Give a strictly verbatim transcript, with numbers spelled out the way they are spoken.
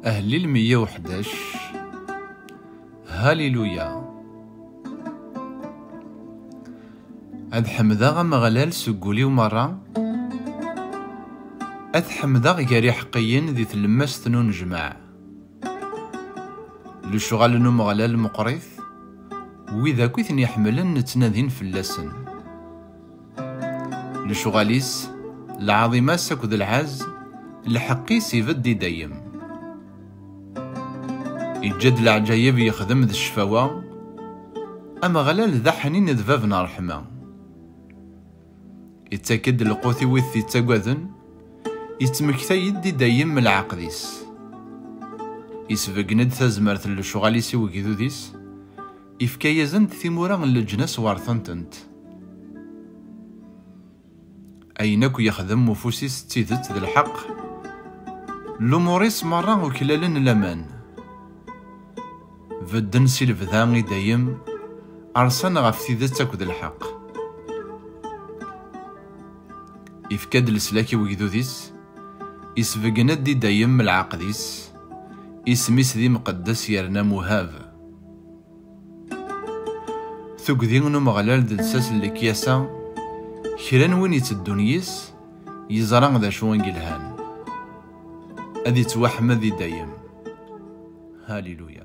Ahellil meyya u ḥdac. Haliluya. Ad ḥemdeɣ Ameɣlal seg wul-iw merra, ad t-ḥemdeɣ gar iḥeqqiyen di tlemmast n unejmaɛ. Lecɣal n Umeɣlal meqqrit, wid akk i ten-iḥemmlen ttnadin fell-asen. Lecɣal-is, lɛaḍima-s akked lɛezz, lḥeqq-is ibedd i dayem. Iǧǧa-d leɛǧayeb yexdem d ccfawa, Ameɣlal d aḥnin d bab n ṛṛeḥma. Ittak-d lqut i wid t-ittagaden, ittmektay-d i dayem lɛeqd-is. Isbeggen-d tazmert n lecɣal-is i wegdud-is, ifka-yasen-d timura n leǧnas werṭen-tent. Ayen akk yexdem ufus-is d tidet d lḥeqq, lumuṛ-is merra uklalen laman. Bedden si lebda i dayem, rṣan ɣef tidet akked lḥeqq. Ifka-d leslak i wegdud-is, isbeggen-d i dayem lɛeqd-is, isem-is d imqeddes yerna muhab. Tugdi n Umeɣlal d lsas n lekyasa, kra n win itteddun yis, yeẓra d acu i yelhan. Ad ittwaḥmed i dayem. Haliluya.